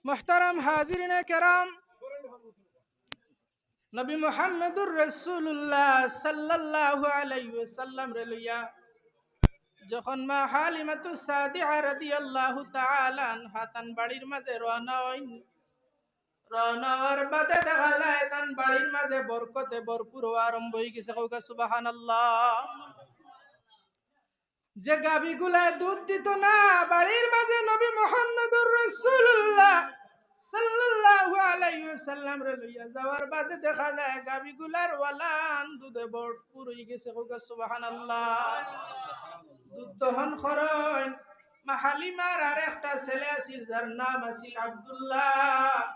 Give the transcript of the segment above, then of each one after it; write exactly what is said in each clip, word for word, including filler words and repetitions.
মুহতারাম হাজিরিনে কেরাম, নবী মুহাম্মদুর রাসূলুল্লাহ সাল্লাল্লাহু আলাইহি ওয়াসাল্লামরে লইয়া যখন মা হালিমাতুস সাদিয়া রাদিয়াল্লাহু তাআলা আনহা তান বাড়ির মাঝে রওনা অইন, রওনা অওয়ার বাদে দেখা যায় তান বাড়ির মাঝে বরকতে ভরপুর অওয়া আরম্ভ অইগেছে। কউক্কা সুবহানাল্লাহ। যে গাভীগুলায় দুধ দিত না, বাড়ির মাঝে নবী মুহাম্মদুর রাসূলুল্লাহ সাল্লাল্লাহু আলাইহি ওয়াসাল্লামরে লইয়া যাওয়ার বাদে দেখা যায় গাভীগুলার ওয়ালান দুধে ভরপুর অইগেছে। কউক্কা সুবহানাল্লাহ। দুধ দহন করইন। মা হালিমার আরেকটা ছেলে আছিল, যার নাম আছিল আব্দুল্লাহ।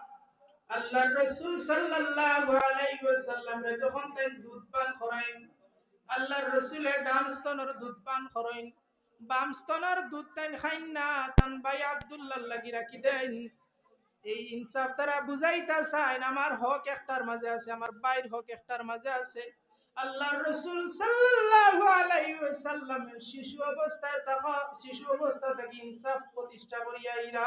আল্লাহর রাসূল সাল্লাল্লাহু আলাইহি ওয়াসাল্লামরে যখন তাইন দুধ পান করাইন, আল্লাহর রাসূলে ডান স্তনর দুধ পান করইন, বাম স্তনর দুধ তাইন খাইন না, তান ভাই আব্দুল্লাহর লাগি রাখি দেইন। এই ইনসাফ তারা বুঝাইতা চাইন, আমার হক একটার মাঝে আছে, আমার ভাইর হক একটার মাঝে আছে। আল্লাহর রাসূল সাল্লাল্লাহু আলাইহি ওয়াসাল্লামে শিশু অবস্থায় থাকা, শিশু অবস্থা থাকি ইনসাফ প্রতিষ্ঠা করিয়া আইরা।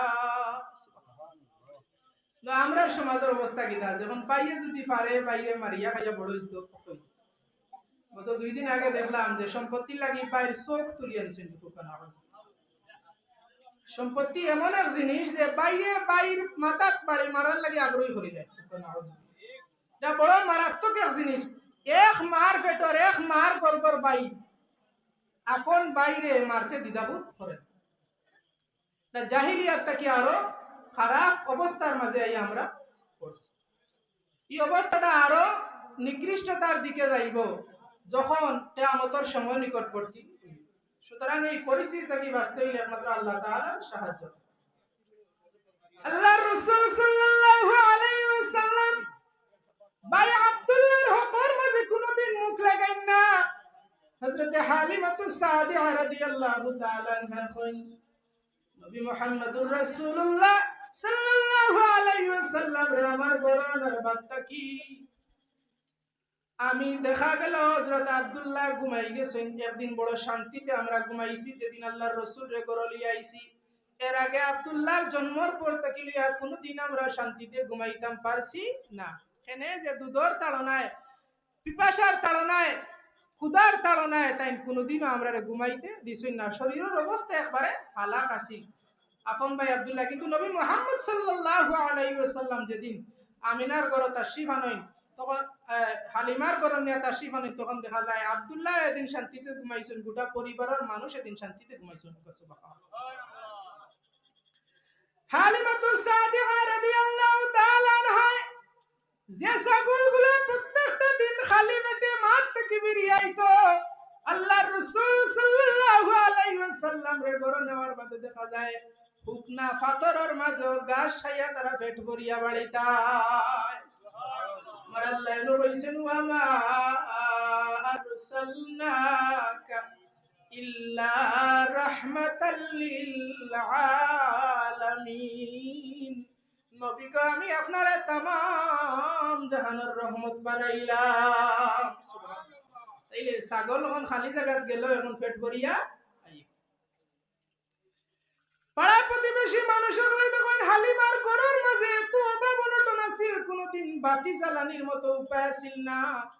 না, আমরার সমাজর অবস্থা কিতা? যখন ভাইয়ে যুদি পারে, ভাইরে মারিয়া খাইয়া বড় অইতো। গত দুই দিন আগে দেখলাম যে সম্পত্তির লাগি ভাইর চোখ তুলি আনছইন। সম্পত্তি এমন এক জিনিস যে ভাইয়ে ভাইর মাথাত বাড়ি মারার লাগি আগ্রহী করি দেয়। এটা বড় মারাত্মক এক জিনিস। এক মার পেটর, এক মার গর্ভর ভাই আপন ভাইরে মারতে দ্বিধাবোধ করে না। এটা জাহিলিয়াত থাকি আরো খারাপ অবস্থার মাঝে আইয়া আমরা পড়ছি। এই অবস্থাটা আরো নিকৃষ্টতার দিকে যাইব যখন কিয়ামতর সময় নিকটবর্তী। সুতরাং এই পরিস্থিতি থাকি বাঁচতে অইলে একমাত্র আল্লাহ তাআলার সাহায্য। আল্লাহর রাসূল সাল্লাল্লাহু আলাইহি ওয়াসাল্লাম ভাই আব্দুল্লাহর হকর মাঝে কোনোদিন মুখ লাগাইন না। হযরতে হালিমাতুস সাদিয়া রাদিয়াল্লাহু তাআলা আনহা কইন, নবী মুহাম্মদুর রাসূলুল্লাহ সাল্লাল্লাহু আলাইহি ওয়াসাল্লামরে আমার ঘরো আনার বাদ থাকি আমি দেখা গেল হযরত আব্দুল্লাহ ঘুমাই গেছইন। একদিন বড় শান্তিতে আমরা ঘুমাইছি, যেদিন আল্লাহর রাসূলরে ঘরো লইয়া আইছি। এর আগে আব্দুল্লাহর জন্মর পর থাকি লইয়া কোনোদিন আমরা শান্তিতে ঘুমাইতাম পারছি না। কেনে যে দুধর তাড়নায়, পিপাসার তাড়নায়, ক্ষুধার তাড়নায় তাইন কোনোদিনও আমরারে ঘুমাইতে দিছইন না। শরীরর অবস্থা একবারে হালাক আছিল আপন ভাই আব্দুল্লাহ। কিন্তু নবী মুহাম্মদ সাল্লাল্লাহু আলাইহি ওয়াসাল্লাম যেদিন আমিনার ঘরো তাশরিফ আনইন, তখন, আহ, হালিমার ঘরো নিয়া তাশরিফ আনইন, তখন দেখা যায় আব্দুল্লাহ এদিন শান্তিতে ঘুমাইছইন, গোটা পরিবারর মানুষ এদিন শান্তিতে ঘুমাইছইন। সুবহানাল্লাহ। হালিমাতুস সাদিয়া রাদিয়াল্লাহু তাআলা আনহা যে ছাগলগুলা প্রত্যেকটা দিন খালি পেটে মাঠ থাকি বেরিয়া আইতো, আল্লাহর রাসূল সাল্লাল্লাহু আলাইহি ওয়াসাল্লামরে ঘরো নেওয়ার বাদে দেখা যায় হুকনা পাথরর মাঝে ঘাস খাইয়া তারা পেট ভরিয়া বাড়িতা। আমার আল্লাহ এনো কইছইন, "ওয়া মা আরসালনাকা ইল্লা রাহমাতাল লিল আলামিন।" নবী গো, আমি আপনারে তামাম জাহানর রহমত বানাইলাম। তাইলে ছাগল অখন খালি জাগাত গেল, অখন পেট ভরিয়া আইব। পাড়া প্রতিবেশী মানুষ অকলে তখন হালিমার ঘরর মাঝে এত অভাব অনটন আছিল, কোনোদিন বাতি জ্বালানির মতো উপায় আছিল না।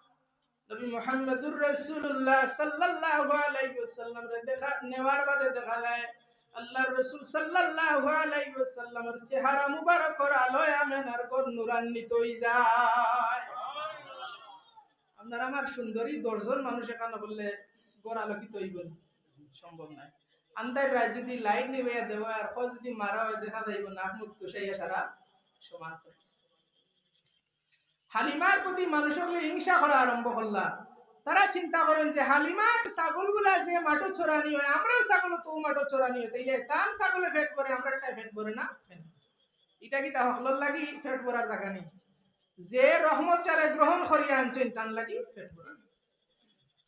নবী মুহাম্মদুর রাসূলুল্লাহ সাল্লাল্লাহু আলাইহি ওয়াসাল্লামরে দেখা, নেওয়ার বাদে দেখা যায় আল্লাহর রাসূল সাল্লাল্লাহু আলাইহি ওয়াসাল্লামর চেহারা মুবারকর আলোয় আমিনার ঘর নূরান্বিত অই যায়। আপনার আমার সুন্দরী দশজন মানুষ একখানো করলে ঘর আলোকিত অইবো নি? সম্ভব নায়। আন্দাইর রাইত যুদি লাইট নিবাইয়া দেওয়া আর কয় যুদি মারা অয়, দেখা যাইবো নাক মুখ তুষাইয়া সারা সমান করে। হালিমার প্রতি মানুষ অকলে হিংসা করা আরম্ভ করলা। তারা চিন্তা করইন যে হালিমার ছাগলগুলা যে মাঠো চরানি অয়, আমরার ছাগলও তো অউ মাঠো চরানি অয়, তাইলে তান ছাগলে পেট ভরে, আমরারটায় পেট ভরে না? ইটা কিতা হকলর লাগি পেট ভরার জাগা নি? যে রহমতটারে গ্রহণ করিয়া আনছইন, তান লাগি পেট ভরা।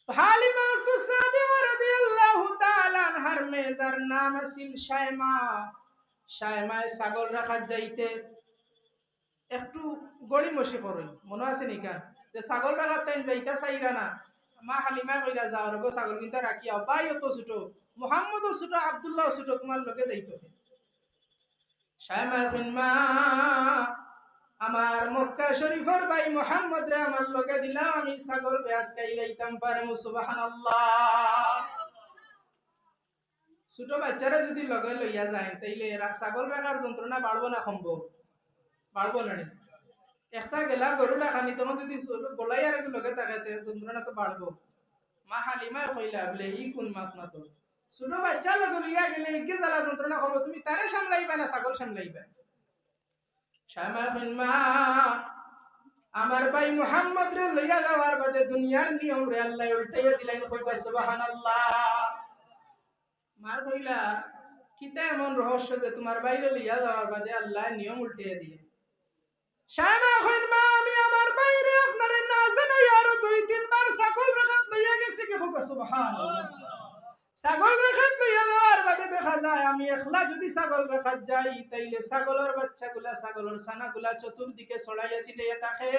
তো হালিমাতুস সাদিয়া রাদিয়াল্লাহু তাআলা আনহার মেয়ে, যার নাম আছিল শায়মা। শায়মায় ছাগল রাখাত যাইতে একটু গড়িমসি করইন, মনো আছে নি কান? যে ছাগল রাখাত তাইন যাইতা চাইরা না। মা হালিমায় কইরা, "যাও রে গো, ছাগল কিনতা রাখিয়া আও, ভাইও তো ছোট, মুহাম্মদও ছোট, আব্দুল্লাহও ছোট, তুমার লগে যাইতো কে?" শায়মায় কইন, "মা, আমার মক্কা শরীফর ভাই মোহাম্মদরে আমার লগে দিলাও, আমি ছাগলরে আটকাইলাইতাম পারমু।" সুবহানাল্লাহ। ছোট বাচ্চারে যুদি লগে লইয়া যাইন, তাইলে রা-, ছাগল রাখার যন্ত্রণা বাড়বো না কমবো? বাড়বো না নি? একটা গেলা গরু ডাকানি, তখন যুদি ছোট গলাইয়ার এগু লগে থাকে, তে যন্ত্রণা তো বাড়বো। মা হালিমায় কইলা বলে, "ই কুন মাত মাতো? ছোট বাচ্চা লগে লইয়া গেলে ইগে জ্বালা যন্ত্রণা করবো, তুমি তারে সামলাইবা না ছাগল সামলাইবা?" সায়মা কইন, "মা, আমার ভাই মোহাম্মদরে লইয়া যাওয়ার বাদে দুনিয়ার নিয়মরে আল্লায় উল্টাইয়া দিলাইন।" কইবা সুবহানাল্লাহ। মা কইলা, "কিতা এমন রহস্য যে তুমার ভাইরে লইয়া যাওয়ার বাদে আল্লায় নিয়ম উল্টাইয়া দিলে?" সায়মা কইন, "মা, আমি আমার ভাইরে আপনারে না জানাইয়া আরো দুই তিনবার ছাগল রাখাত লইয়া গেছি গি।" কউক্কা সুবহানাল্লাহ। ছাগল রাখাত লইয়া যাওয়ার বাদে দেখা যায় আমি একলা যুদি ছাগল রাখাত যাই, তাইলে ছাগলর বাচ্চাগুলা, ছাগলর ছানাগুলা চতুর্দিকে ছড়াইয়া ছিটাইয়া থাকে।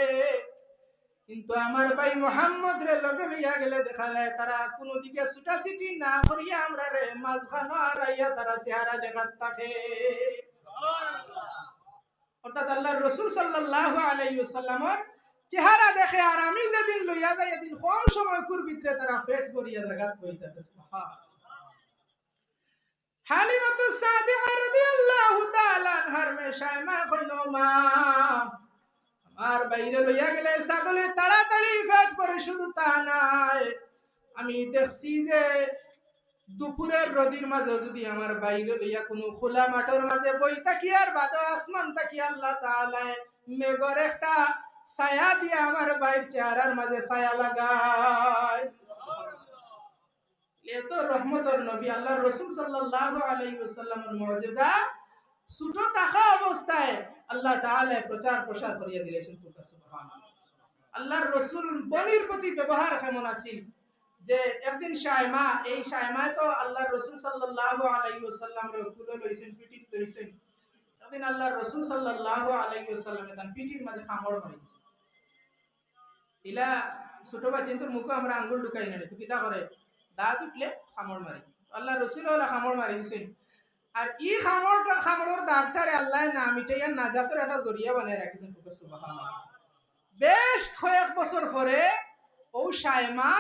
কিন্তু আমার ভাই মোহাম্মদরে লগে লইয়া গেলে দেখা যায় তারা কুনুদিকে ছুটাছুটি না করিয়া আমরারে মাঝখানো আড়াইয়া তারা চেহারা দেখাত থাকে। অর্থাৎ আল্লাহর রসুল সাল্লাল্লাহু আলাইহি ওয়াসাল্লামর চেহারা দেখে, আর আমি যেদিন লইয়া যাই, এদিন কম সময়কুর ভিতরে তারা পেট ভরিয়া জাগাত বই থাকে। সুবহানাল্লাহ। হালিমাতুস সাদিয়া রাদিয়াল্লাহু তাআলা আনহার মেয়ে সায়মা কইন, "মা, আমার ভাইরে লইয়া গেলে ছাগলে তাড়াতাড়ি পেট ভরে, শুধু তা নায়, আমি দেখছি যে দুপুরের রোদির মাঝে যুদি আমার ভাইরে লইয়া কুনু খোলা মাঠর মাঝে বই থাকি, আর বাদে আসমান থাকি আল্লাহ তাআলায় মেঘর একটা ছায়া দিয়া আমার ভাইর চেহারার মাঝে ছায়া লাগায়।" এত রহমতর নবী আল্লাহর রসুল সাল্লাল্লাহু আলাইহি ওয়াসাল্লামর মুজিজা ছোট থাকা অবস্থায় আল্লাহ তাআলায় প্রচার প্রসার করিয়া দিলাইছইন। সুবহানাল্লাহ। আল্লাহর রসুল বনির প্রতি ব্যবহার কেমন আছিল? যে একদিন সায়মা, এই সায়মায় তো আল্লাহর রসুল সাল্লাল্লাহু আলাইহি ওয়াসাল্লামরে কুলো লইছইন, পিঠিত লইছইন। একদিন আল্লাহর রসুল সাল্লাল্লাহু আলাইহি ওয়াসাল্লামে তান পিঠির মাঝে কামড় মারি দিছইন। ইলা ছোট বাচ্চাইন্তর মুখো আমরা আঙ্গুল ঢুকাই না, তো কিতা করে? দাঁত উঠলে কামড় মারি। আল্লাহর রসুলে ওলা কামড় মারি দিছইন। আর ই কামড়টা, কামড়র দাগটারে আল্লায় না মিটাইয়া নাজাতর একটা জরিয়া বানাই রাখিছইন। সুবহানাল্লাহ। বেশ কয়েক বছর পরে ও সায়মা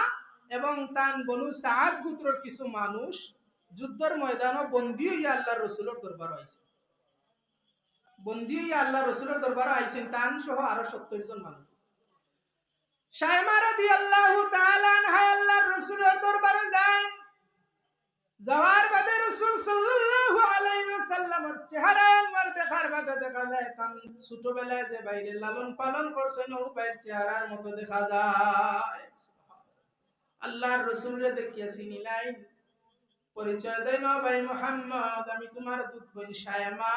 এবং তান বনু সাদ গোত্রর কিছু মানুষ যুদ্ধর ময়দানো বন্দী হইয়া আল্লাহর রসুলর দরবারো আইছইন। বন্দী হইয়া আল্লাহর রসুলর দরবারো আইছইন, তান সহ আরো সত্তর জন মানুষ। সায়মা রাদিয়াল্লাহু তাআলা আনহা আল্লাহর রসুলর দরবারো যাইন। যাওয়ার বাদে রসুল সাল্লাল্লাহু আলাইহি ওয়াসাল্লামর চেহারা একবার দেখার বাদে দেখা যায়, তান ছোটবেলায় যে ভাইরে লালন পালন করছইন, ও ভাইর চেহারার মতো দেখা যায়। আল্লাহর রসুলরে দেখিয়া চিনিলাইন, পরিচয় দেইন, "ও ভাই মোহাম্মদ, আমি তুমার দুধ বইন সায়মা।"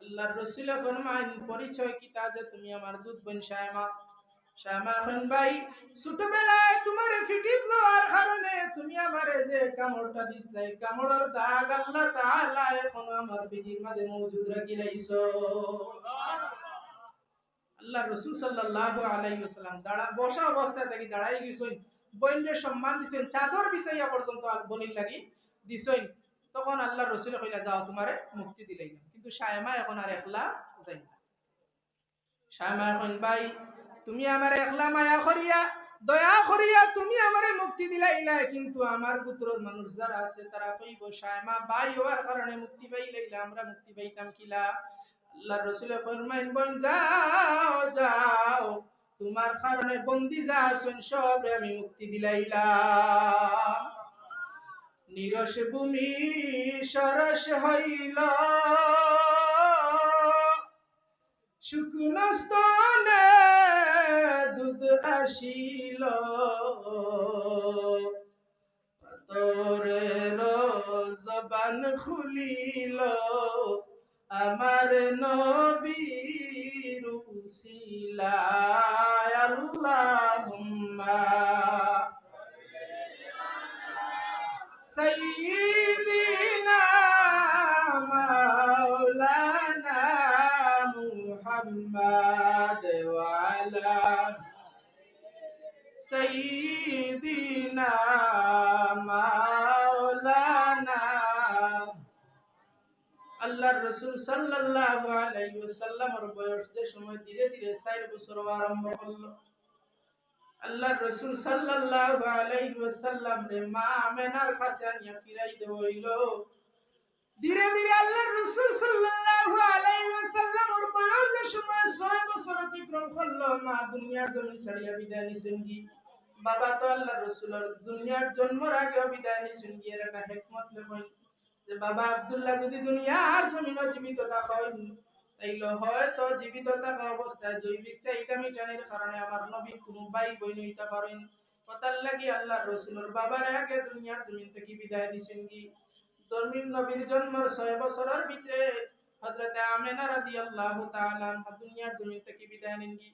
আল্লাহর রসুলে ফরমাইন, "পরিচয় কিতা যে তুমি আমার দুধ বইন সায়মা?" সায়মা কইন, "ভাই, ছোটবেলায় তুমারে পিঠিত লওয়ার কারণে তুমি আমারে যে কামড়টা দিছলায়, কামড়র দাগ আল্লাহ তাআলায় এখনো আমার পিঠির মাঝে মজুদ রাখিলাইছইন।" আল্লাহর রসুল সাল্লাল্লাহু আলাইহি ওয়াসাল্লাম দাঁড়া, বসা অবস্থায় থাকি দাঁড়াই গেছইন, বইনরে সম্মান দিছইন, চাদর বিছাইয়া পর্যন্ত আর বনির লাগি দিছইন। তখন আল্লাহর রসুলে কইলা, "যাও, তুমারে মুক্তি দিলাইলাম।" কিন্তু সায়মা এখন আর একলা যাইন না। সায়মা কইন, "ভাই, তুমি আমারে একলা মায়া করিয়া, দয়া করিয়া তুমি আমারে মুক্তি দিলাইলায়, কিন্তু আমার গোত্রর মানুষ যারা আছে তারা কইবো, 'সায়মা ভাই অওয়ার কারণে মুক্তি পাইলাইলা, আমরা মুক্তি পাইতাম কিলা?'" আল্লাহর রসুলে ফরমাইন, "বইন, যাও, যাও, তুমার কারণে বন্দি যা আছইন সবরে আমি মুক্তি দিলাইলাম।" নিরস ভূমি সরস হইল, শুকনো স্তনে দুধ আসিল, পাথরের জবান খুলিল আমার নবীর উসিলায়। আল্লাহুম্মা সাইয়্যিদিনা মাওলানা মুহাম্মদ ওয়া আলা সাইয়্যিদিনা মাওলানা। আল্লাহ আল্লাহর রসুল সাল্লাল্লাহু আলাইহি ওয়াসাল্লামর বয়স যে সময় ধীরে ধীরে চাইর বছর অওয়া আরম্ভ করলো, আল্লাহর রসুল সাল্লাল্লাহু আলাইহি ওয়াসাল্লামরে মা আমেনার কাছে আনিয়া ফিরাই দেওয়া অইলো। ধীরে ধীরে আল্লাহর রসুল সাল্লাল্লাহু আলাইহি ওয়াসাল্লামর বয়স যে সময় ছয় বছর অতিক্রম করলো, মা দুনিয়ার জমিন ছাড়িয়া বিদায় নিছইনগি। বাবা তো আল্লাহর রসুলর দুনিয়ার জন্মর আগেউ বিদায় নিছইনগি। এর একটা হিকমত লেখইন যে বাবা আব্দুল্লাহ যদি দুনিয়ার জমিনো জীবিত থাকইন, তাইলে হয়তো জীবিত থাকা অবস্থায় জৈবিক চাহিদা মিটানির কারণে আমার নবীর কুনু ভাই বইন অইতা পারইন। অতার লাগি আল্লাহর রসুলর বাবারে আগে দুনিয়ার জমিন থাকি বিদায় দিছইনগি। জমিন নবীর জন্মর ছয় বছরর ভিতরে হযরতে আমেনা রাদিয়াল্লাহু তাআলা আনহা দুনিয়ার জমিন থাকি বিদায় নিনগি।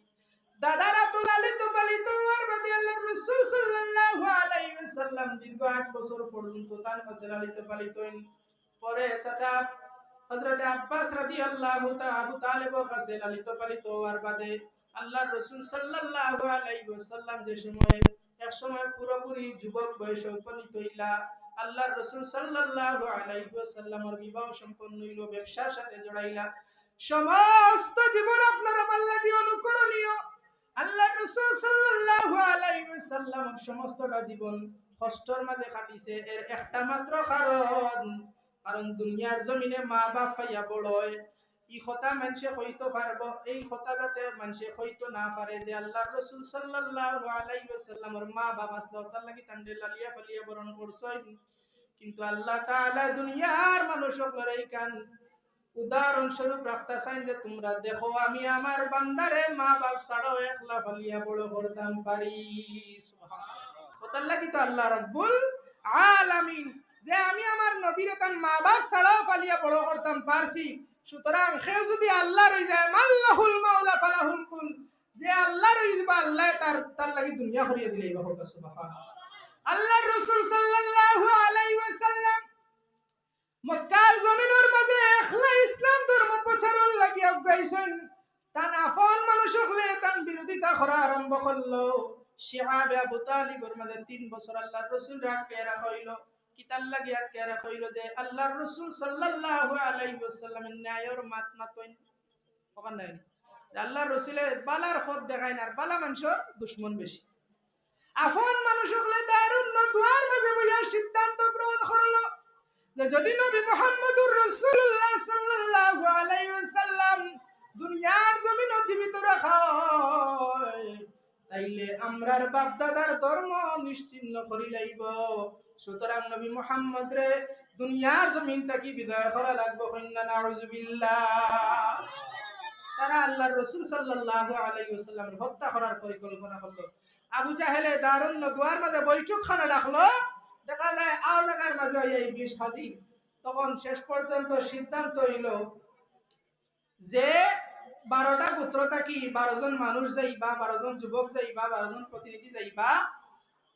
দাদার আতো লালিত পালিত অওয়ার বাদে আল্লাহর রসুল সাল্লাল্লাহু আলাইহি ওয়াসাল্লাম দীর্ঘ আট বছর পর্যন্ত তান কাছে লালিত পালিত অইন। পরে চাচা হযরতে আব্বাস রাদিয়াল্লাহু তাআলা আবু তালেবর কাছে লালিত পালিত অওয়ার বাদে আল্লাহর রসুল সাল্লাল্লাহু আলাইহি ওয়াসাল্লাম যে সময় এক সময় পুরোপুরি যুবক বয়সে উপনীত অইলা, আল্লাহর রসুল সাল্লাল্লাহু আলাইহি ওয়াসাল্লামর বিবাহ সম্পন্ন অইলো, ব্যবসার সাথে জড়াইলা। সমস্ত জীবন আপনার আমার লাগি অনুকরণীয়। আল্লাহর রসুল সাল্লাল্লাহু আলাইহি ওয়াসাল্লাম সমস্তটা জীবন কষ্টর মাঝে কাটিছে। এর একটা মাত্র কারণ, কারণ দুনিয়ার জমিনে মা বাপ পাইয়া বড় অয়। ই কথা মানষে কইতো পারবো, এই কথা যাতে মানষে কইতো না পারে যে আল্লাহর রসুল সাল্লাল্লাহু আলাইহি ওয়াসাল্লামর মা বাপ আছলা, অতার লাগি তানরে লালিয়া পালিয়া বরণ করছইন। কিন্তু আল্লাহ তাআলা দুনিয়ার মানুষ অকলরে ইখান উদাহরণস্বরূপ রাখতা চাইন যে, "তুমরা দেখো, আমি আমার বান্দারে মা বাপ ছাড়াও একলা পালিয়া বড় করতাম পারি।" সুবহানাল্লাহ। অতার লাগি তো আল্লাহ রাব্বুল আলামিন যে আমি আমার নবীরে তান মা বাপ ছাড়াও পালিয়া বড় করতাম পারছি, সুতরাং কেউ যদি আল্লাহর অই যায়, "মাল্লাহুল মাওলা ফালাহুল কুল", যে আল্লাহর অই যিবা, আল্লায় তার, তার লাগি দুনিয়া করিয়া দিলাইবা। সুবহানাল্লাহ। আল্লাহর রসুল সাল্লাল্লাহু আলাইহি ওয়াসাল্লাম মক্কার জমিনর মাঝে একলা ইসলাম ধর্ম প্রচারর লাগি আগুয়াইছইন। তান আপন মানুষ অকলে তান বিরোধিতা করা আরম্ভ করলো। শিআবে আবু তালিবর মাঝে তিন বছর আল্লাহর রসুলরে আটকাইয়া রাখা অইলো। কিতার লাগি আটকাইয়া রাখা অইলো? যে আল্লাহর রসুল সাল্লাল্লাহু আলাইহি ওয়াসাল্লামে ন্যায়র মাত মাতইন। অখান নাই নি? যে আল্লাহর রসুলে বালার পথ দেখাইন আর বালা মানষর দুশমন বেশি। আপন মানুষ অকলে দারুন নদওয়ার মাঝে বইয়া সিদ্ধান্ত গ্রহণ করলো যে যদি নবী মুহাম্মদুর রাসূলুল্লাহ সাল্লাল্লাহু আলাইহি ওয়াসাল্লাম দুনিয়ার জমিনো জীবিত রাখা হয়, তাইলে আমরার বাপ দাদার ধর্ম নিশ্চিহ্ন করিলাইবো। সুতরাং নবী মুহাম্মদরে দুনিয়ার জমিন থাকি বিদায় করা লাগবো। কইন না নাউজুবিল্লাহ। তারা আল্লাহর রসুল সাল্লাল্লাহু আলাইহি ওয়াসাল্লামরে হত্যা করার পরিকল্পনা করলো। আবু জাহেলে দারুন নদওয়ার মাঝে বৈঠকখানা ডাকলো, দেখা যায় আও জাগার মাঝে অইয়া ইবলিস হাজির। তখন শেষ পর্যন্ত সিদ্ধান্ত অইলো যে বারোটা গোত্র থাকি বারো জন মানুষ যাইবা, বারো জন যুবক যাইবা, বারো জন প্রতিনিধি যাইবা।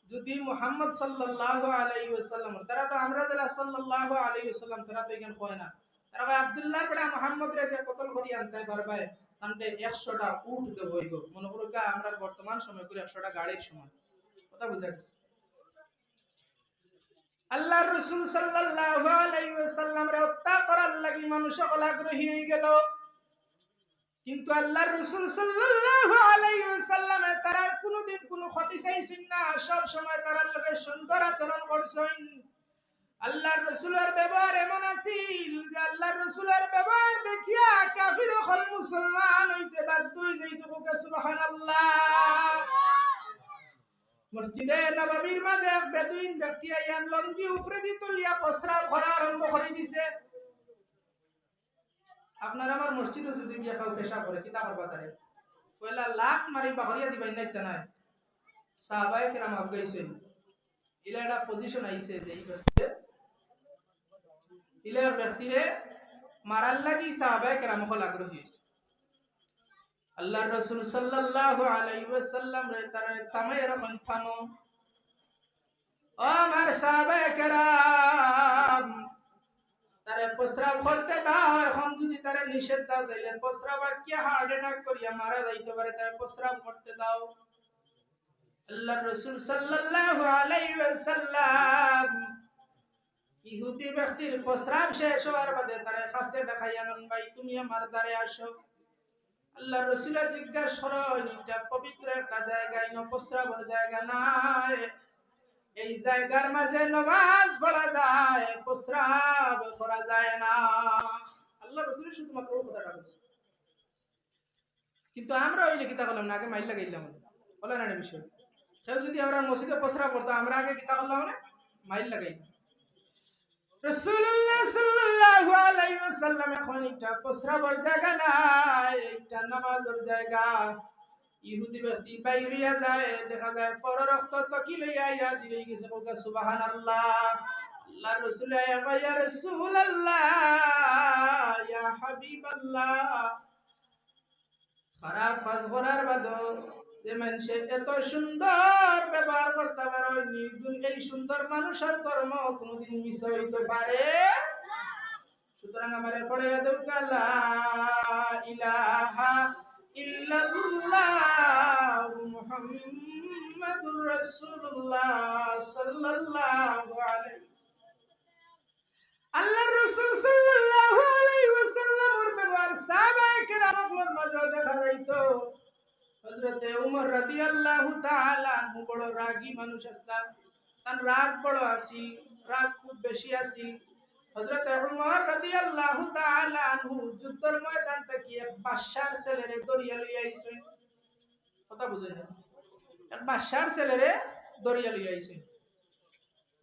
যদি মুহাম্মদ সাল্লাল্লাহু আলাইহি ওয়াসাল্লাম, তারা তো আমরা যেলা সাল্লাল্লাহু আলাইহি ওয়াসাল্লাম, তারা তো ইখান কয় না। তারা কয়, "আব্দুল্লাহর বেটা মুহাম্মদরে যে কতল করি আনতায় পারবায়, তানরে একশোটা উট দেওয়া অইবো।" মনে করো গা, আমরার বর্তমান সময় করি একশোটা গাড়ির সমান। কথা বুঝা গেছে? আল্লাহর রসুল সাল্লাল্লাহু আলাইহি ওয়াসাল্লামরে হত্যা করার লাগি মানুষ অকল আগ্রহী অইগেলো। কিন্তু আল্লাহর রসুল সাল্লাল্লাহু আলাইহি ওয়াসাল্লামে তারার কুনুদিন কুনু ক্ষতি চাইছইন না, সব সময় তারার লগে সুন্দর আচরণ করছইন। আল্লাহর রসুলর ব্যবহার এমন আছিল যে আল্লাহর রসুলর ব্যবহার দেখিয়া কাফির অকল মুসলমান অইতে বাধ্য অই যাইতো। কউক্কা সুবহানাল্লাহ। মসজিদে নববীর মাঝে এক বেদুইন ব্যক্তি আইয়া লুঙ্গি উপরেদি তুলিয়া প্রস্রাব করা আরম্ভ করি দিছে। আপনার আমার মসজিদো যদি গিয়া কেউ পেশাব করে, কিতা করবা তারে? পয়লা লাত মারি বাগড়িয়া দিবা, ইন্না ইতা নায়। সাহাবায়ে কেরাম আগুয়াইছইন। ইলা একটা position আইছে যে ই ব্যক্তিরে, ইলা ব্যক্তিরে মারার লাগি সাহাবায়ে কেরাম অকল আগ্রহী অইছে। আল্লাহর রসুল সাল্লাল্লাহু আলাইহি ওয়াসাল্লামরে তারে থামাইয়া রাখইন, "থামো।" ও আমার সাহাবায়ে কেরাম, তারে প্রস্রাব করতে দাও। এখন যদি তারে নিষেধ দাও, তাইলে প্রস্রাব আটকিয়া heart attack করিয়া মারা যাইতে পারে। তারে প্রস্রাব করতে দাও। আল্লাহর রসুল সাল্লাল্লাহু আলাইহি ওয়াসাল্লাম ইহুদি ব্যক্তির প্রস্রাব শেষ হওয়ার বাদে তারে কাছে ডাকাইয়া আনইন, "ভাই, তুমি আমার দ্বারে আসো।" আল্লাহর রসুলে জিজ্ঞাসা করইন, "ইটা পবিত্র একটা জায়গা, ইনো প্রস্রাবর জায়গা নায়। এই জায়গার মাঝে নমাজ পড়া যায়, প্রস্রাব করা যায় না।" আল্লাহর রসুলে শুধুমাত্র অউ কথাটা কইছইন। কিন্তু আমরা অইলে কিতা করলাম না, আগে মাইর লাগাইলাম। অইলো না নি বিষয়? কেউ যদি আমরার মসজিদো প্রস্রাব করতো, আমরা আগে কিতা করলাম না, মাইর লাগাইলাম। রাসূলুল্লাহ সাল্লাল্লাহু আলাইহি ওয়াসাল্লামে কইন, "ইটা প্রস্রাবর জায়গা নায়, ইটা নামাজর জায়গা।" ইহুদি ব্যক্তি বাইরিয়া যায়, দেখা যায় পর রক্ত তকি লইয়া আইয়া হাজির অই গেছে। কউক্কা সুবহানাল্লাহ। আল্লাহর রসুলে আইয়া কয়, "ইয়া রাসূলুল্লাহ, ইয়া হাবিবাল্লাহ, খারাপ কাজ করার বাদে যে মানষে এত সুন্দর ব্যবহার করতা পারইন, এই সুন্দর মানুষর ধর্ম কুনুদিন মিছা অইতো পারে?" সুতরাং আমারে পড়াইয়া দেউক্কা, লা ইলাহা ইল্লাল্লাহু মুহাম্মাদুর রাসূলুল্লাহ সাল্লাল্লাহু আলাইহি ওয়াসাল্লাম। আল্লাহর রাসূল সাল্লাল্লাহু আলাইহি ওয়াসাল্লামর ব্যবহার সাহাবায়ে কেরাম অকলর মাঝে দেখা যাইতো। হযরতে উমর রাদিয়াল্লাহু তাআলা আনহু বড় রাগী মানুষ আছলা। তান রাগ বড় আছিল, রাগ খুব বেশি আছিল। হযরতে উমর রাদিয়াল্লাহু তাআলা আনহু যুদ্ধর ময়দান থাকি এক বাদশার ছেলেরে ধরিয়া লইয়া আইছইন। কথা বুঝইন না? এক বাদশার ছেলেরে ধরিয়া লইয়া আইছইন।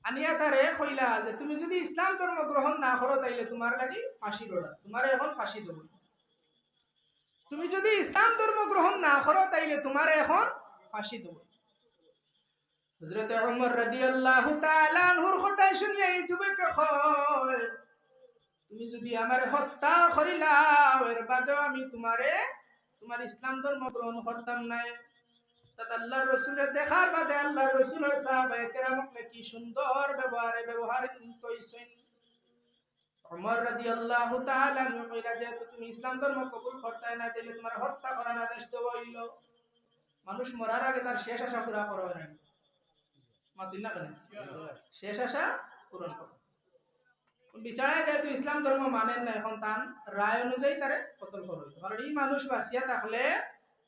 আনিয়া তারে কইলা যে, "তুমি যদি ইসলাম ধর্ম গ্রহণ না করো, তাইলে তুমার লাগি ফাঁসির order, তুমারে এখন ফাঁসি দেবো।" তুমি যদি ইসলাম ধর্ম গ্রহণ না করো, তাইলে তুমারে এখন ফাঁসি দেবো। হযরতে উমর রাদিয়াল্লাহু তাআলা আনহুর কথা শুনিয়া এই যুবকে কয়, "তুমি যদি আমারে হত্যা করিলাও, এর বাদেও আমি তুমারে, তুমার ইসলাম ধর্ম গ্রহণ করতাম নায়।" তাত আল্লাহর রসুলরে দেখার বাদে আল্লাহর রসুলর সাহাবায়ে কেরাম অকলে কি সুন্দর ব্যবহারে ব্যবহারিত অইছইন। উমর রাদিয়াল্লাহু তাআলা আনহু কইলা, "যেহেতু তুমি ইসলাম ধর্ম কবুল করতায় না, তাইলে তুমারে হত্যা করার আদেশ দেওয়া অইলো।" মানুষ মরার আগে তার শেষ আশা পুরা করা অয় না। মাতইন না কেনে? শেষ আশা পূরণ করা। বিচারায় যেহেতু ইসলাম ধর্ম মানের না, এখন তান রায় অনুযায়ী তারে কতল করা অইতো। কারণ ই মানুষ বাঁচিয়া থাকলে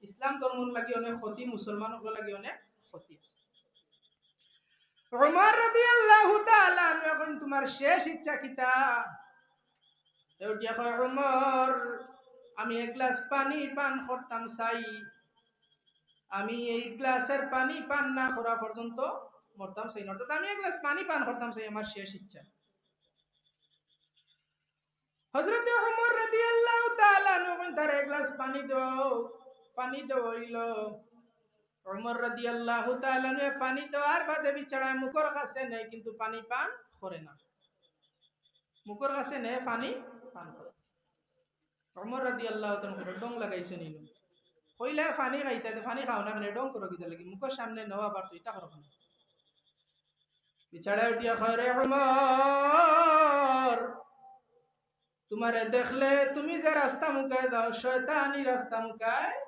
ইসলাম ধর্মর লাগি অনেক ক্ষতি, মুসলমান অকলর লাগি অনেক ক্ষতি আছে। উমর রাদিয়াল্লাহু তাআলা আনহু, এখন তুমার শেষ ইচ্ছা কিতা? এ উঠিয়া কয়, "উমর, আমি এক গ্লাস পানি পান করতাম চাই। আমি এই গ্লাসের পানি পান না করা পর্যন্ত মরতাম চাই না। অর্থাৎ আমি এক গ্লাস পানি পান করতাম চাই, আমার শেষ ইচ্ছা।" হযরতে উমর রাদিয়াল্লাহু তাআলা আনহু কইন, "তারে এক গ্লাস পানি দেও।" পানি দেওয়া অইলো। উমর রাদিয়াল্লাহু তাআলা আনহু পানি দেওয়ার বাদে বিচারায় মুখর কাছে নেয়, কিন্তু পানি পান করে না। মুখর কাছে নেয়, পানি পান করে না। উমর রাদিয়াল্লাহু তাআলা আনহু ঢং লাগাইছইন ইনো। কইলা, "পানি খাইতায়, তে পানি খাও না কেনে? ঢং করো কিতার লাগি? মুখর সামনে নেওয়া আবার তো ইতা করো কেনে?" বিচারায় উঠিয়া কয়, "রে উমর, তুমারে দেখলে তুমি যে রাস্তা মুখায় যাও, শয়তানি রাস্তা মুখায় যায়।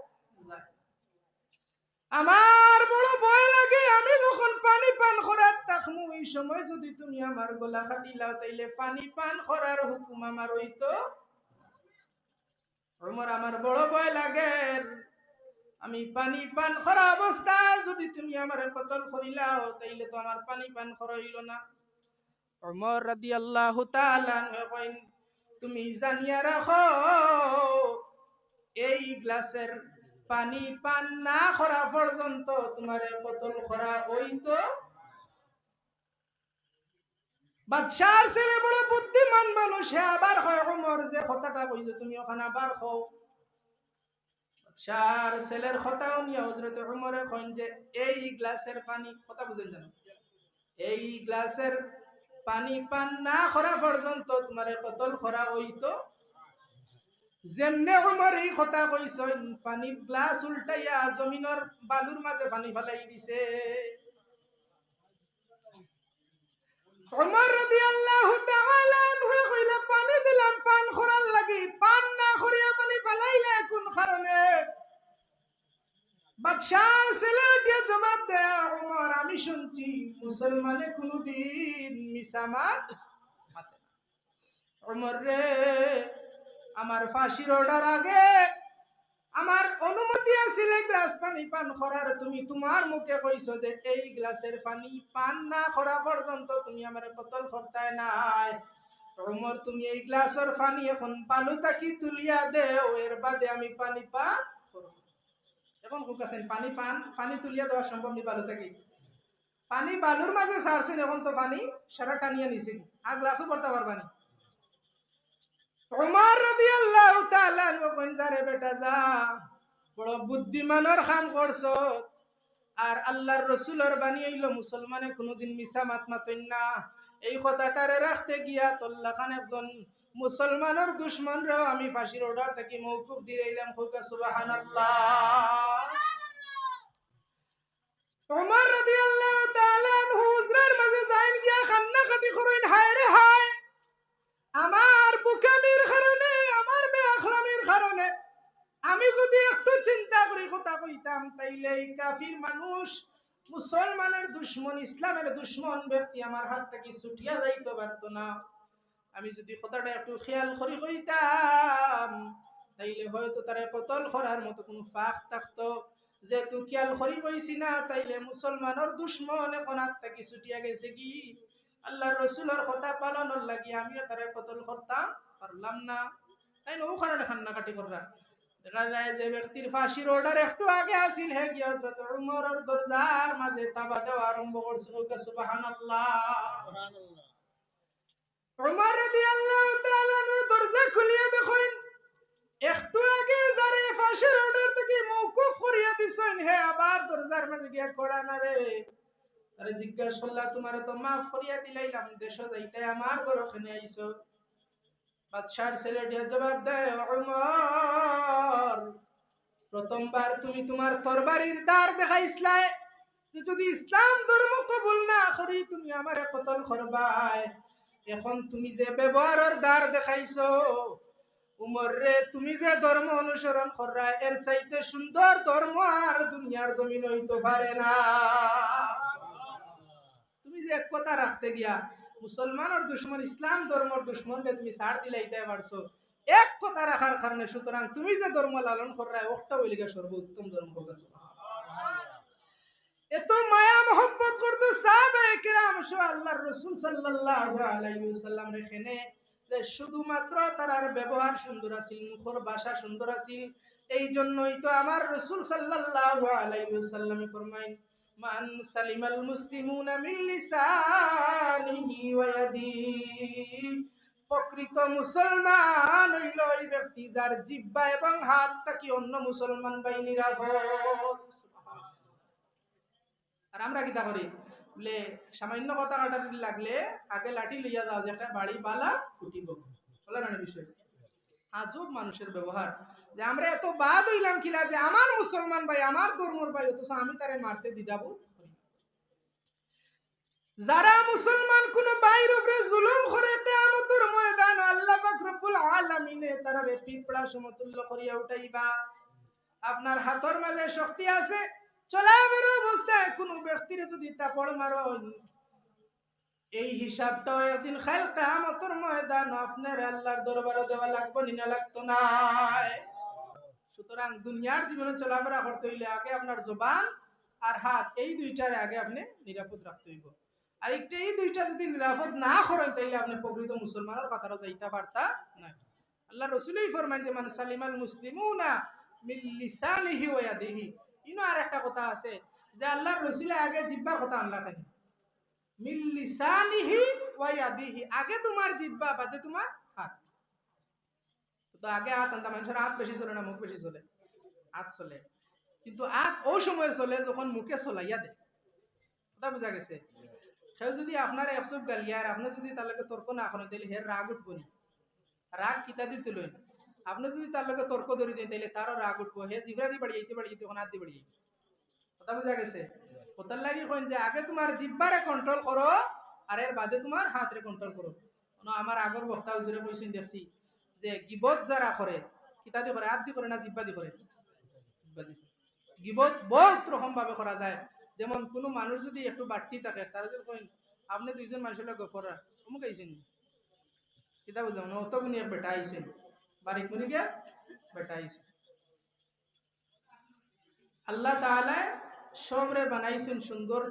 আমার বড় ভয় লাগে, আমি যখন পানি পান করাত থাকমু, ই সময় যদি তুমি আমার গলা কাটিলাও, তাইলে পানি পান করার হুকুম আমার অইতো।" "উমর, আমার বড় ভয় লাগের, আমি পানি পান করা অবস্থায় যদি তুমি আমারে কতল করিলাও, তাইলে তো আমার পানি পান করা অইলো না।" উমর রাদিয়াল্লাহু তাআলা আনহু কইন, "তুমি জানিয়া রাখো, এই গ্লাসের পানি পান না করা পর্যন্ত তুমারে কতল করা অইতো।" বাদশার ছেলে বড় বুদ্ধিমান মানুষ, হে আবার কয়, "উমর, যে কথাটা কইছো তুমি অখান আবার কও।" বাদশার ছেলের কথা হুনিয়া হযরতে উমরে কইন যে, "এই গ্লাসের পানি," কথা বুঝইন জানো, "এই গ্লাসের পানি পান না করা পর্যন্ত তুমারে কতল করা অইতো।" যেমনে উমর ই কথা কইছইন, পানির গ্লাস উল্টাইয়া জমিনর বালুর মাঝে পানি ফালাই দিছে। উমর রাদিয়াল্লাহু তাআলা আনহু কইলা, "পানি দিলাম পান করার লাগি, পান না করিয়া পানি ফালাইলে কোন কারণে?" বাদশার ছেলে উঠিয়া জবাব দেয়, "উমর, আমি শুনছি মুসলমানে কুনুদিন মিছা মাত ওমর রে, আমার ফাঁসির অর্ডার আগে আমার অনুমতি আছিল এক গ্লাস পানি পান করার, তুমি তুমার মুখে কইছো যে এই গ্লাসের পানি পান না করা পর্যন্ত তুমি আমারে কতল করতায় নায়। ওমর, তুমি এই গ্লাসর পানি এখন বালু থাকি তুলিয়া দেও, এর বাদে আমি পানি পান করমু। এখন কউক্কা চাইন, পানি পান, পানি তুলিয়া দেওয়া সম্ভব নি বালু থাকি? পানি বালুর মাঝে ছাড়ছইন, এখন তো পানি সারা টানিয়া নিছে, আর গ্লাসও ভরতা পারবা নি। ওমর রাদিয়াল্লাহু তাআলা আনহু কইন, "যা রে বেটা যা, বড় বুদ্ধিমানর কাম করছো।" আর আল্লাহর রসুলর বাণী অইলো, মুসলমানে কুনুদিন মিছা মাত মাতইন না। এই কথাটারে রাখতে গিয়া তোর লাখান একজন মুসলমানর দুশমনরেও আমি ফাঁসির অর্ডার থাকি মওকুফ দিলাইলাম। কউক্কা সুবহানাল্লাহ। ওমর রাদিয়াল্লাহু তাআলা আনহু হুজরার মাঝে যাইন গিয়া কান্নাকাটি করইন, "হায় রে হায়, আমার বুকামির কারণে, আমার বেআখলামির কারণে আমি যুদি একটু চিন্তা করি কথা কইতাম, তাইলে এই কাফির মানুষ, মুসলমানের দুশমন, ইসলামের দুশমন ব্যক্তি আমার হাত থাকি ছুটিয়া যাইতো পারতো না। আমি যুদি কথাটা একটু খেয়াল করি কইতাম, তাইলে হয়তো তারে কতল করার মতো কুনু ফাঁক থাকতো। যেহেতু খেয়াল করি কইছি না, তাইলে মুসলমানর দুশমন এখন হাত থাকি ছুটিয়া গেছেগি। আল্লাহর রসুলর কথা পালনর লাগি আমিও তারে কতল করতাম পারলাম না।" তাইন অউ কারণে কান্নাকাটি কররা। দেখা যায় যে ব্যক্তির ফাঁসির অর্ডার একটু আগে আছিল, হে গিয়া হযরত ওমরর দরজার মাঝে থাবা দেওয়া আরম্ভ করছে। কউক্কা সুবহানাল্লাহ। ওমর রাদিয়াল্লাহু তাআলা আনহু দরজা খুলিয়া দেখইন, একটু আগে যারে ফাঁসির অর্ডার থাকি মওকুফ করিয়া দিছইন, হে আবার দরজার মাঝে গিয়া কড়া নাড়ে। তারে জিজ্ঞাসা করলা, "তুমারে তো মাফ করিয়া দিলাইলাম, দেশো যাইতায়, আমার ঘরো কেনে আইছো?" বাদশার ছেলেটিয়ে জবাব দেয়, "ওমর, প্রথমবার তুমি তুমার তরবারির ধার দেখাইছলায় যে যুদি ইসলাম ধর্ম কবুল না করি তুমি আমারে কতল করবায়। এখন তুমি যে ব্যবহারর ধার দেখাইছো, ওমর রে, তুমি যে ধর্ম অনুসরণ কররায়, এর চাইতে সুন্দর ধর্ম আর দুনিয়ার জমিন অইতো পারে না।" তুমি যে এক কথা রাখতে গিয়া মুসলমানর দুশমন, ইসলাম ধর্মর দুশমনরে তুমি ছাড় দিলাইতায় পারছো এক কথা রাখার কারণে, সুতরাং তুমি যে ধর্ম লালন কররায়, অউটা অইলো গিয়া সর্বোত্তম ধর্ম। কউক্কা সুবহানাল্লাহ। এত মায়া মহব্বত করতো সাহাবায়ে কেরাম সহ আল্লাহর রসুল সাল্লাল্লাহু আলাইহি ওয়াসাল্লামরে কেনে, যে শুধুমাত্র তারার ব্যবহার সুন্দর আছিল, মুখর ভাষা সুন্দর আছিল, এই জন্যই তো আমার রসুল সাল্লাল্লাহু আলাইহি ওয়াসাল্লামে ফরমাইন, "মান সালিমাল মুসলিমুনা মিন লিসানিহি ওয়া ইয়াদিহি।" প্রকৃত মুসলমান অইলো ওই ব্যক্তি যার জিহ্বা এবং হাত থাকি অন্য মুসলমান ভাই নিরাপদ। আর আমরা কিতা করি? বুলে, সামান্য কথা কাটাকাটি লাগলে আগে লাঠি লইয়া যাওয়া যে একটা বাড়ি বালা ফুটিব। বুঝলা না বিষয়? আজব মানুষের ব্যবহার, যে আমরা এত বাদ অইলাম কিলা যে আমার মুসলমান ভাই, আমার ধর্মর ভাই, অথচ আমি তারে মারতে দ্বিধাবোধ করি। যারা মুসলমান কুনু ভাইর উপরে জুলুম করে, কিয়ামতর ময়দানো আল্লাহ পাক রব্বুল আলামিনে তারারে পিঁপড়া সমতুল্য করিয়া উঠাইবা। আপনার হাতর মাঝে শক্তি আছে, চলাফেরা অবস্থায় কুনু ব্যক্তিরে যুদি থাপড় মারইন, এই হিসাবটাও একদিন কাইল কিয়ামতর ময়দানো আপনারে আল্লাহর দরবারো দেওয়া লাগবো নি না লাগতো নায়? সুতরাং দুনিয়ার জীবনে চলাফেরা করতে অইলে আগে আপনার জবান আর হাত, এই দুইটারে আগে আপনে নিরাপদ রাখতে অইবো। আর একটা এই দুইটা যুদি নিরাপদ না করইন, তাইলে আপনে প্রকৃত মুসলমানর কাতারো যাইতা পারতা নায়। আল্লাহর রসুলেই ফরমাইন যে, "মান সালিমাল মুসলিমুনা মিন লিসানিহি ওয়া ইয়াদিহি।" ইনো আর একটা কথা আছে যে আল্লাহর রসুলে আগে জিব্বার কথা আনলা কেনে? "মিন লিসানিহি ওয়া ইয়াদিহি।" আগে তুমার জিব্বা, বাদে তুমার হাত। তো আগে আত আনতা, মানুষর আত বেশি চলে না মুখ বেশি চলে? আত চলে। কিন্তু আত অউ সময় চলে যখন মুখে চলাইয়া দেয়। কথা বুঝা গেছে? কেউ যুদি আপনারে এক চুপ গালিয়ার, আপনে যুদি তার লগে তর্ক না করইন, তাইলে হের রাগ উঠবো নি? রাগ কিতা দি তুলইন? আপনে যুদি তার লগে তর্ক ধরি দেইন, তাইলে তারও রাগ উঠবো। হে জিব্বা দি বাড়িয়াইতে বাড়িয়াইতে তখন আত দি বাড়িয়াইবো। কথা বুঝা গেছে? কথার লাগি কইন যে আগে তুমার জিব্বারে control করো, আর এর বাদে তুমার হাতরে control করো। কুনু আমার আগর বক্তা হুজুরে কইছইন দেখছি যে গিবত যারা করে, কিতা দি করে? আত দি করে না জিব্বা দি করে? জিব্বা দি। গিবত বউত রকম ভাবে করা যায়। যেমন কুনু মানুষ যুদি একটু বাট্টি থাকে, তারে যুদি কইন, "আপনে দুইজন মানুষর লগে গফ কররা, অমুক আইছইন নি?" কিতা বুঝলাম না, অত গুণী এক বেটা আইছইন, বারিক মুনিকে বেটা আইছইন। আল্লাহ তাআলায় সবরে বানাইছইন সুন্দর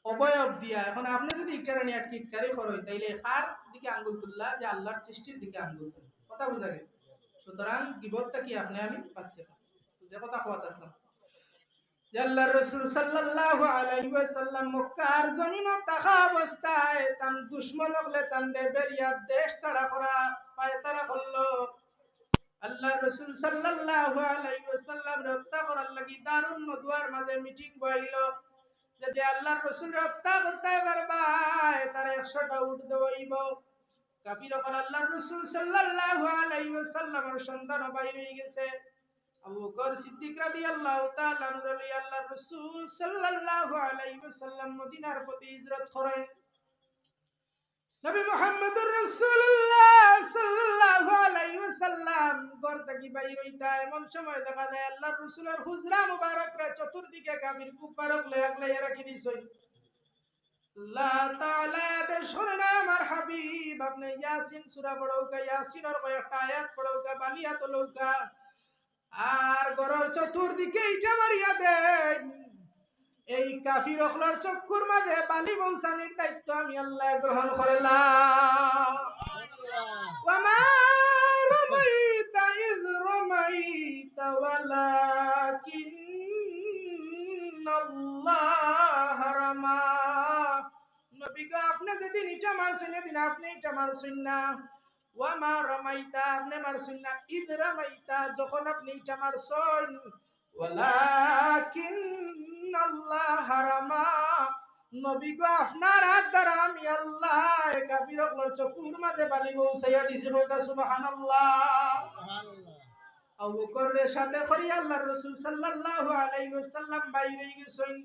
অবয়ব দিয়া। এখন আপনে যদি ইটারে নিয়া টিটকারি করইন, তাইলে কার দিকে আঙ্গুল তুললা? যে আল্লাহর সৃষ্টির দিকে আঙ্গুল তুললা। কথা বুঝা গেছে? সুতরাং গিবত থাকি আপনে আমি বাঁচিয়া থাকি। যে কথা কওয়াত আসলাম, যে আল্লাহর রাসূল সাল্লাল্লাহু আলাইহি ওয়াসাল্লাম মক্কার জমিনো থাকা অবস্থায় তান দুশমন অকলে তানরে বেরিয়া দেশ ছাড়া করা পায়তারা করলো। আল্লাহর রাসূল সাল্লাল্লাহু আলাইহি ওয়াসাল্লামরে হত্যা করার লাগি দারুন নদওয়ার মাঝে মিটিং বইলো, যে যে আল্লাহর রাসূলরে হত্যা করতায় পারবায়, তারে একশোটা উট দেওয়া অইবো। কাফির অকল আল্লাহর রাসূল সাল্লাল্লাহু আলাইহি ওয়াসাল্লামর সন্ধানো বাইর অই গেছে। আবু বকর সিদ্দিক রাদিয়াল্লাহু তাআলা আনহুরে লইয়া আল্লাহর রাসূল সাল্লাল্লাহু আলাইহি ওয়াসাল্লাম মদিনার পথে হিজরত করেন। নবী মুহাম্মদুর রাসূলুল্লাহ সাল্লাল্লাহু আলাইহি ওয়াসাল্লাম ঘর থাকি বাইর অইতা, এমন সময় দেখা যায় আল্লাহর রাসূলর হুজরা মুবারকরে চতুর্দিকে কাফির কুফফার অকলে আগলাইয়া রাখি দিছইন। আল্লাহ তাআলায় আদেশ করে না, আমার হাবিব, আপনে ইয়াসিন সূরা পড়উক্কা, ইয়াসিনর কয়েকটা আয়াত পড়উক্কা, বালিয়া তুলউক্কা। আর ঘরর চতুর্দিকে ইটা মারিয়া দেইন। এই কাফির অকলর চক্ষুর মাঝে বালি বউছানির দায়িত্ব আমি আল্লায় গ্রহণ করলাম। ওয়া মা রামাইতা ইয রামাইতা ওয়ালাকিন আল্লাহ রামা। নবী গো, আপনে যেদিন ইটা মারছইন, এদিন আপনে ইটা মারছইন না। ওয়া মা রামাইতা, আপনে মারছইন না। ইয রামাইতা, যখন আপনে ইটা মারছইন। ওয়ালাকিন আল্লাহ রামা। নবী গো, আপনার হাত দ্বারা আমি আল্লায় কাফির অকলর চক্ষুর মাঝে বালি বউছাইয়া দিছি। কউক্কা সুবহানাল্লাহ। আবু বকররে সাথে করি আল্লাহর রাসূল সাল্লাল্লাহু আলাইহি ওয়াসাল্লাম বাইর অই গেছইন।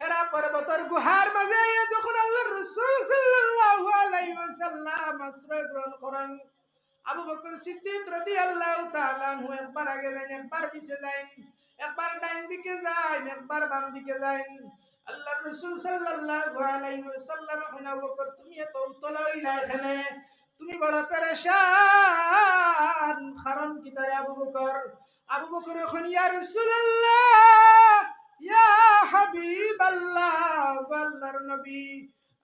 হিরা পর্বতর গুহার মাঝে আইয়া যখন আল্লাহর রাসূল সাল্লাল্লাহু আলাইহি ওয়াসাল্লাম আশ্রয় গ্রহণ করেন, আবু বকর সিদ্দিক রাদিয়াল্লাহু তাআলা আনহু একবার আগে যাইন, একবার পিছে যাইন, একবার ডাইন দিকে যাইন, একবার বাম দিকে যাইন। আল্লাহর রাসূল সাল্লাল্লাহু আলাইহি ওয়াসাল্লাম কইন, আবু বকর, তুমি এত উতলা অইলা কেনে? তুমি বড় পেরেশান, কারণ কিতা রে আবু বকর? আবু বকরে কইন, ইয়া রাসূলুল্লাহ, ইয়া হাবিবাল্লাহ, ওগো আল্লাহর নবী,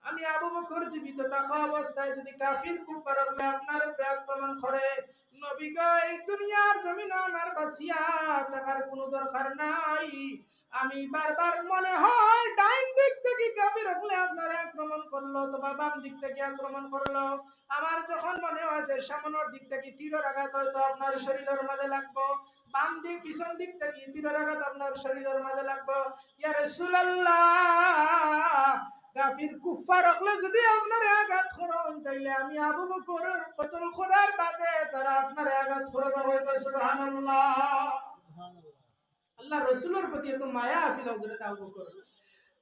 আমি আবু বকর জীবিত থাকা অবস্থায় যদি কাফির কুফফার অকলে আপনার উপরে আক্রমণ করে, নবী গো, এই দুনিয়ার জমিনো আমার বাঁচিয়া থাকার কুনু দরকার নাই। আমি বারবার মনে হয় ডাইন দিক থাকি কাফির অকলে আপনারে আক্রমণ করলো অথবা বাম দিক থাকি আক্রমণ করলো। আমার যখন মনে হয় যে সামনের দিক থাকি তীরর আঘাত হয়তো আপনার শরীলর মাঝে লাগবো, বাম দিক, পিছন দিক থাকি তীরর আঘাত আপনার শরীলর মাঝে লাগবো, ইয়া রাসূলুল্লাহ, কাফির কুফফার অকলে যদি আপনারে আঘাত করইন, তাইলে আমি আবু বকরর কতল করার বাদে তারা আপনারে আঘাত করবা। কউক্কা সুবহানাল্লাহ। আল্লাহর রাসূলর প্রতি এত মায়া আছিল হযরত আবু বকর।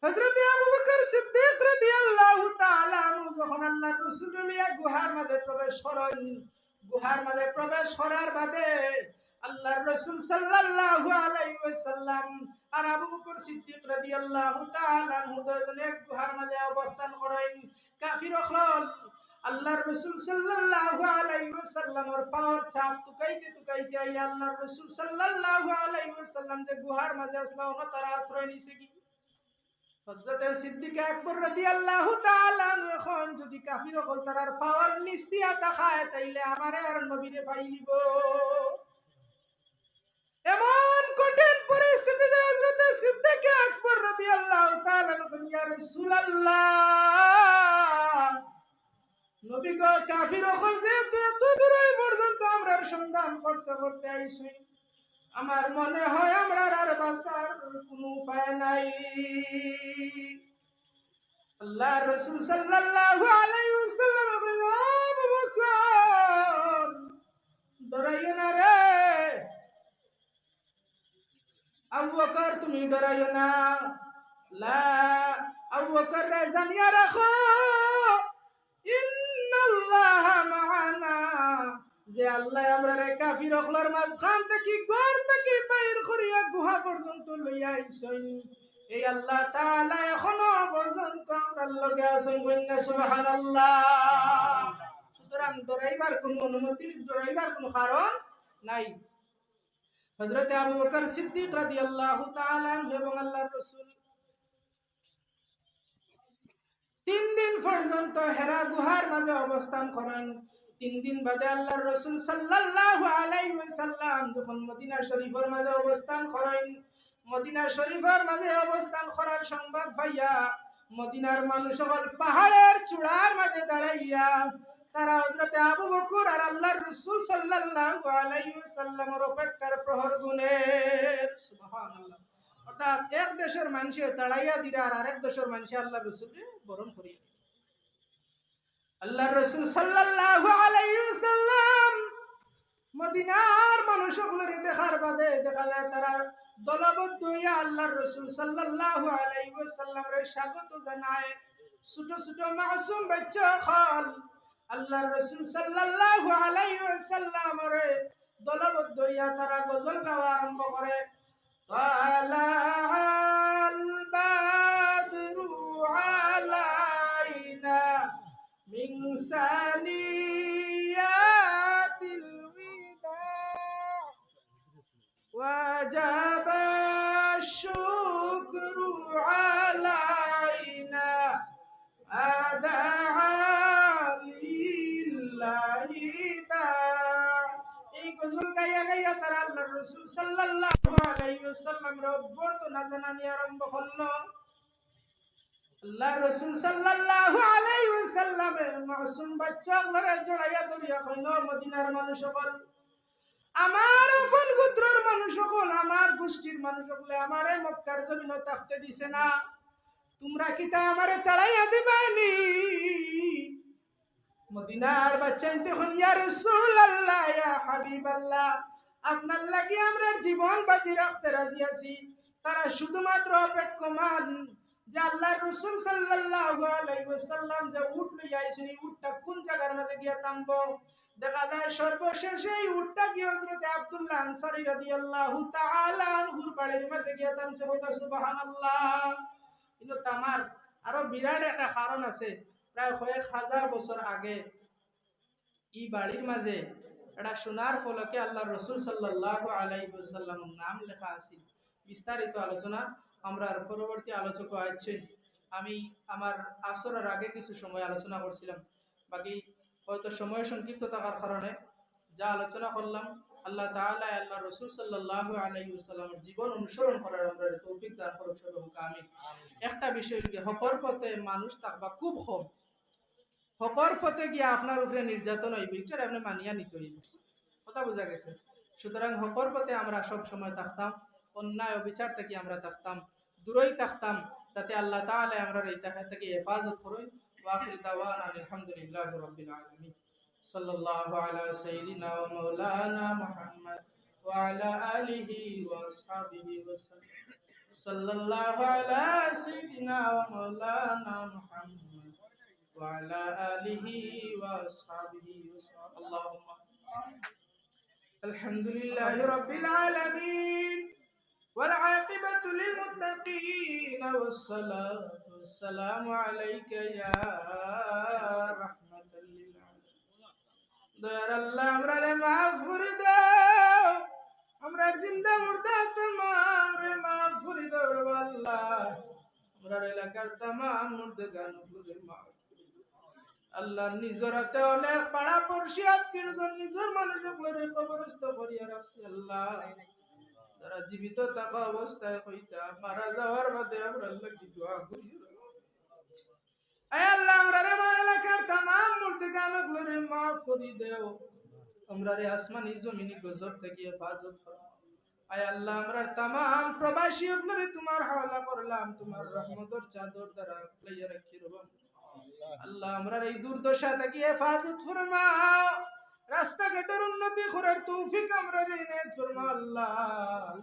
হযরত আবু বকর সিদ্দিক রাদিয়াল্লাহু তাআলা আনহু যখন আল্লাহর রাসূলরে লইয়া গুহার মাঝে প্রবেশ করেন, গুহার মাঝে প্রবেশ করার বাদে আল্লাহর রাসূল সাল্লাল্লাহু আলাইহি ওয়াসাল্লাম আর আবু বকর সিদ্দিক রাদিয়াল্লাহু তাআলা আনহু দুইজনে এক গুহার মাঝে অবস্থান করেন। কাফির অকল আল্লাহর রাসূল সাল্লাল্লাহু আলাইহি ওয়াসাল্লামর পাওর ছাপ তুকাইতে তুকাইতে আইয়া আল্লাহর রাসূল সাল্লাল্লাহু আলাইহি ওয়াসাল্লাম যে গুহার মাঝে আছলা, অনো তারা আশ্রয় নিছে কি? হযরতে সিদ্দিক আকবর রাদিয়াল্লাহু তাআলা আনহু কইন, যদি কাফির অকল তারার পাওর নিচ দিয়া তাকায়, তাইলে আমারে আর নবীরে পাইলিবো। এমন কঠিন পরিস্থিতিতে হযরতে সিদ্দিক আকবর রাদিয়াল্লাহু তাআলা আনহু কইন, ইয়া রাসূলুল্লাহ, নবী গো, কাফির অকল যেহেতু এত দূর পর্যন্ত আমরার সন্ধান করতে করতে আইছইন, আমার মনে হয় আমরার আর বাঁচার কুনু উপায় নাই। আল্লাহর রাসূল সাল্লাল্লাহু আলাইহি ওয়াসাল্লাম কইন, ও আবু বকর, ডরাইও না রে। আবু বকর, তুমি ডরাইও না। লা, আবু বকর রে, জানিয়া রাখো, ইন্নাল্লাহা মাআনা, যে আল্লাহ আমরারে কাফির অকলর মাঝখান থাকি, ঘর থাকি বাইর করিয়া গুহা পর্যন্ত লইয়া আইছইন, এই আল্লাহ তাআলা এখনো পর্যন্ত আমরার লগে আছইন। কইন না সুবহানাল্লাহ। সুতরাং ডরাইবার কোনো অনুমতি, ডরাইবার কোনো কারণ নাই। হযরতে আবু বকর সিদ্দিক রাদিয়াল্লাহু তাআলা আনহু এবং আল্লাহর রাসূল তিন দিন পর্যন্ত হেরা গুহার মাঝে অবস্থান করেন। তিন দিন বাদে আল্লাহর রাসূল সাল্লাল্লাহু আলাইহি ওয়াসাল্লাম যখন মদিনা শরীফের মাঝে অবস্থান করেন, মদিনা শরীফের মাঝে অবস্থান করার সংবাদ পাইয়া মদিনার মানুষ সকল পাহাড়ের চূড়ার মাঝে দাঁড়াইয়া তারা হযরতে আবু বকর আর আল্লাহর রাসূল সাল্লাল্লাহু আলাইহি ওয়াসাল্লামের অপেক্ষার প্রহর গুনের। সুবহানাল্লাহ। অর্থাৎ এক দেশের মানুষে তাড়াইয়া দিরা আর আরেক দেশের মানুষে আল্লাহর রাসূলরে বরণ করিয়া। আল্লাহর রাসূল সাল্লাল্লাহু আলাইহি ওয়াসাল্লাম মদিনার মানুষ সকলরে দেখার বাদে দেখা যায় তারা দলবদ্ধ হইয়া আল্লাহর রাসূল সাল্লাল্লাহু আলাইহি ওয়াসাল্লামরে স্বাগত জানায়। ছোট ছোট মাসুম বাচ্চা সকল আল্লাহর রাসূল সাল্লাল্লাহু আলাইহি ওয়াসাল্লামরে দলবদ্ধ হইয়া তারা গজল গাওয়া আরম্ভ করে। طلع البدر علينا من ثنيات الوداع وجب الشكر علينا أدعى لله داع। এই গজল গাইয়া গাইয়া তারা আল্লাহর রাসূল সাল্লাল্লাহু আলাইহি ওয়াসাল্লামরে অভ্যর্থনা জানানি আরম্ভ করলো। আল্লাহর রাসূল সাল্লাল্লাহু আলাইহি ওয়াসাল্লামে মাসুম বাচ্চা সকলরে জড়াইয়া ধরিয়া কইন, "মদিনার মানুষ সকল, আমার আপন গোত্রর মানুষ সকল, আমার গোষ্ঠীর মানুষ সকলে আমারে মক্কার জমিনো থাকতে দিছে না, তোমরা কিতা আমারে তাড়াইয়া দিবানি?" মদিনার বাচ্চাইন্তে কইন, "ইয়া রাসূলুল্লাহ, ইয়া হাবিবাল্লাহ, আপনার লাগি আমরার জীবন বাজি রাখতে রাজি আছি।" তারা শুধুমাত্র অপেক্ষমান যে আল্লাহর রাসূল সাল্লাল্লাহু আলাইহি ওয়াসাল্লাম যে উট লইয়া আইছইন, এই উটটা কোন জাগার মাঝে গিয়া থামবো। দেখা যায় সর্বশেষে এই উটটা গিয়া হযরতে আব্দুল্লাহ আনসারী রাদিয়াল্লাহু তাআলা আনহুর বাড়ির মাঝে গিয়া থামছে। কউক্কা সুবহানাল্লাহ। কিন্তু থামার আরো বিরাট একটা কারণ আছে। প্রায় কয়েক হাজার বছর আগে ই বাড়ির মাঝে একটা সোনার ফলকে আল্লাহর রাসূল সাল্লাল্লাহু আলাইহি ওয়াসাল্লামর নাম লেখা আছিল। বিস্তারিত আলোচনা আমরার পরবর্তী আলোচক আইছইন। আমি আমার আসরর আগে কিছু সময় আলোচনা করছিলাম, বাকি হয়তো সময় সংক্ষিপ্ত থাকার কারণে যা আলোচনা করলাম, আল্লাহ তাআলা আল্লাহর রাসূল সাল্লাল্লাহু আলাইহি ওয়াসাল্লামর জীবন অনুসরণ করার আমরারে তৌফিক দান করুক সবে কউক্কা আমিন। একটা বিষয় কি, হকর পথে মানুষ থাকবা খুব কম। হকর পথে গিয়া আপনার উপরে নির্যাতন অইবো, ইটারে আপনে মানিয়া নিতে অইবো। কথা বুঝা গেছে? সুতরাং হকর পথে আমরা সব সময় থাকতাম, অন্যায় অবিচার থাকি আমরা থাকতাম, দূরই থাকতাম, যাতে আল্লাহ তাআলা আমরারে ইতা থাকি হেফাজত করইন। ওয়া আখিরু দাওয়ানা আলহামদুলিল্লাহি রাব্বিল আলামিন। সাল্লাল্লাহু আলা সাইয়্যিদিনা ওয়া মাওলানা মুহাম্মদ ওয়া আলা আলিহি ওয়া আসহাবিহি ওয়া সাল্লাম। সাল্লাল্লাহু আলা সাইয়্যিদিনা ওয়া মাওলানা মুহাম্মদ ওয়া আলা আলিহি ওয়া আসহাবিহি ওয়া সাল্লাম। আল্লাহুম্মা আমিন। আলহামদুলিল্লাহি রাব্বিল আলামিন। والعاقبة للمتقين والصلاة والسلام عليك يا رحمة للعالمين. দয়ার আল্লাহ, আমরারে মাফ করি দেও, আমরার জিন্দা মুর্দা তামামরে মাফ করি দেও রে আল্লাহ, আমরার এলাকার তামাম মুর্দেগান অকলরে মাফ করি দেও। আল্লাহ, নিজর আতে অনেক পাড়া পড়শি আত্মীয় স্বজন নিজর মানুষ অকলরে কবরস্থ করিয়া রাখছি আল্লাহ। তারা জীবিত থাকা অবস্থায় কইতা, মারা যাওয়ার বাদে আমরার লাগি দোয়া করিও। আয় আল্লাহ, আমরারে আমরার এলাকার তামাম মুর্দেগান অকলরে মাফ করি দেও। আমরারে আসমানি জমিনি গজব থাকি হেফাজত করো। আয় আল্লাহ, আমরার তামাম প্রবাসী অকলরে তুমার হাওলা করলাম, তুমার রহমতর চাদর দ্বারা লইয়া রাখি রব। আল্লাহ, আমরার এই দুর্দশা থাকি হেফাজত ফরমাও, রাস্তাঘাটর উন্নতি করার তৌফিক আমরারে ইনায়েত ফরমাও আল্লাহ।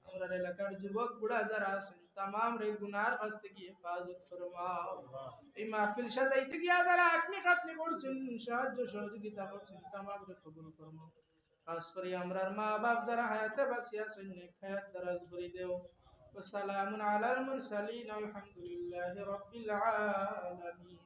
আমরার এলাকার যুবক বুড়া যারা আছইন, তামামরে গুনার কাছ থাকি হেফাজত ফরমাও। এই মাহফিল সাজাইতে গিয়া যারা আটনি কাটনি করছইন, সাহায্য সহযোগিতা করছইন, তামামরে কবুল ফরমাও। খাস করি আমরার মা বাপ যারা হায়াতে বাঁচি আছইন, নেক হায়াত দারাজ করি দেও। ওয়া সালামুন আলাল মুরসালিন, আলহামদুলিল্লাহি রাব্বিল আলামিন।